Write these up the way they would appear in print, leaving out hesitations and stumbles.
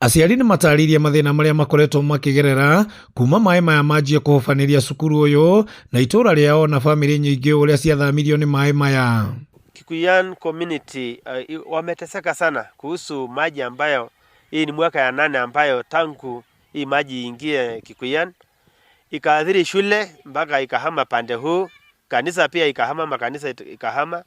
Aciari nĩ matarĩirie mathĩna marĩa makoretwo makĩgerera kuma maĩ maya manjie kũhobanĩria cukuru ũyũ na itũra rĩao na bamĩrĩ nyingĩ ũrĩa ciathamirio nĩ maĩ maya. Kikuyan community wameteseka sana kuhusu maji ambayo hii ni mwaka ya 8 ambayo tangu hii maji iingie Kikuyan ikaathiri shule mpaka ikahama pande huu, kanisa pia ikahama, makanisa ikahama,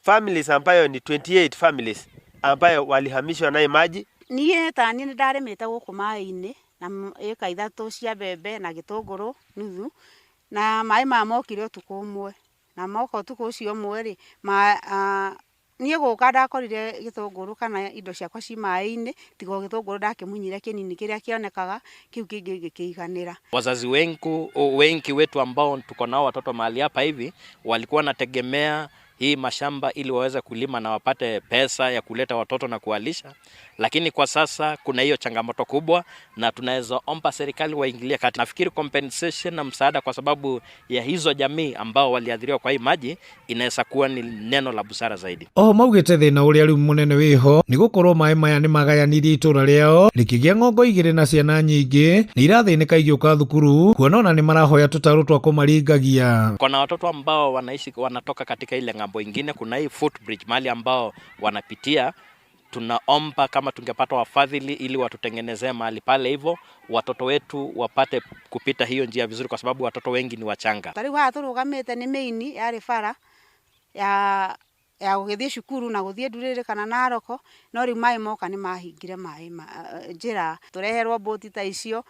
families ambayo ni 28 families ambayo walihamishwa na maji. Niĩ ta niĩ nĩ ndarĩmĩte gũkũ maĩ-inĩ na ĩka 3 cia mbembe na gĩtũngũrũ nuthu, na maĩ maya mokire ũtukũ ũmwe, na moka ũtukũ ũcio ũmwe rĩ, niĩ gũka ndakorire gĩtũngũrũ kana indo ciakwa ci maĩ-inĩ, tiga o gĩtũngũrũ ndakĩmunyire kĩnini kĩrĩa kĩonekaga, kĩu kĩngĩ ngĩkĩiganĩra. Wazazi wengi wetu ambao tuko nao watoto mahali hapa hivi walikuwa wanategemea hii mashamba ili waweze kulima na wapate pesa ya kuleta watoto na kuwalisha, lakini kwa sasa kuna hiyo changamoto kubwa, na tunaweza omba serikali waingilie kati. Nafikiri compensation na msaada kwa sababu ya hizo jamii ambao waliathiriwa kwa hii maji inaweza kuwa ni neno la busara zaidi. Oho maugĩte thĩna ũrĩa rĩu mũnene wĩho nĩ gũkorwo maĩ maya nĩ magayanirie itũra rĩao rĩkĩgĩa ng'ongo igĩrĩ na ciana nyingĩ nĩ irathĩnĩka igĩũka thukuru kuona ona nĩ marahoya tũtarũ twa kũmaringagia. Kuna watoto ambao wanaishi wanatoka katika ile ng'ambo ingine, kuna hii footbridge mahali ambao wanapitia. Tunaomba kama tungepata wafadhili ili watutengenezee mahali pale hivyo watoto wetu wapate kupita hiyo njia vizuri, kwa sababu watoto wengi ni wachanga. Ta rĩu haha tũrũgamĩte nĩ mĩini yarĩ bara ya gũgĩthiĩ cukuru na gũthiĩ Ndurĩrĩ kana Naroko, no rĩu maĩ moka nĩ mahingire maĩ njĩra, tũreherwo mbũti ta icio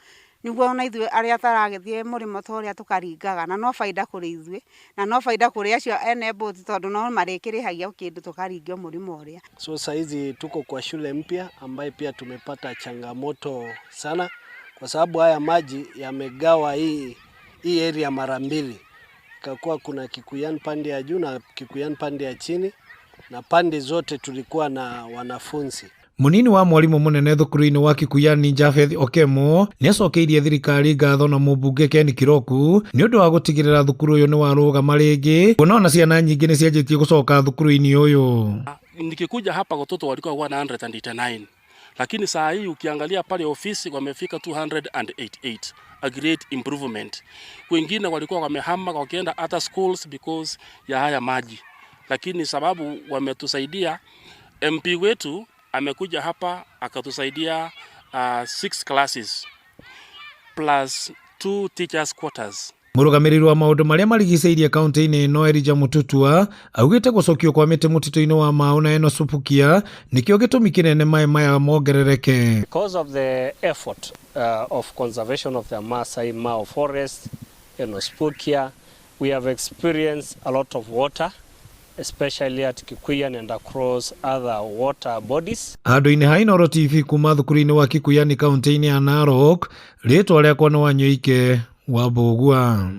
nĩguo ona ithuĩ arĩa taragĩthiĩ mũrĩmo ta ũrĩa tũkaringaga, na no baida kũrĩ ithuĩ na no baida kũrĩ acio ene mbũti tondũ no marĩkĩrĩhagia kĩndũ tũkaringio mũrĩmo ũrĩa. So saizi tuko kwa shule mpya ambaye pia tumepata changamoto sana kwa sababu haya maji yamegawa hii area mara mbili. Ikakuwa kuna Kikuyan pande ya juu na Kikuyan pande ya chini, na pande zote tulikuwa na wanafunzi. Munini wa mwarimu munene thukuru-inĩ wa Kikuyani Japheth Okemo nĩacokeirie thirikari ngatho na mũmbunge Ken Kiroku nĩ ũndũ wa gũtigĩrĩra thukuru ũyũ nĩ warũgama rĩngĩ kuona ona ciana nyingĩ nĩ cianjĩtie gũcoka thukuru-inĩ ũyũ. Nikikuja hapa watoto walikuwa 189, lakini saa hii ukiangalia pale ofisi wamefika 288, a great improvement. Wengine walikuwa wamehama wakienda other schools because ya haya maji, lakini sababu wametusaidia, MP wetu amekuja hapa akatusaidia 6 classes plus 2 teachers quarters. Mũrũgamĩrĩri wa maũndũ marĩa marigicĩirie kaunti-inĩ ĩno Elijah Mututua augĩte gũcokio kwa mĩtĩ mũtitũ-inĩ wa Mau na Enoosupukia nĩkĩo gĩtũmi kĩnene maĩ maya mongerereke. Because of the effort of conservation of the Maasai Mau forest, Enoosupukia, we have experienced a lot of water, especially at Kikuyan and across other water bodies. Handũ-inĩ ha Inooro TV kuma thukuru-inĩ wa Kikuyani kaunti-inĩ ya Narok, rĩtwa rĩakwa nĩ Wanyoike wa Mbũgua.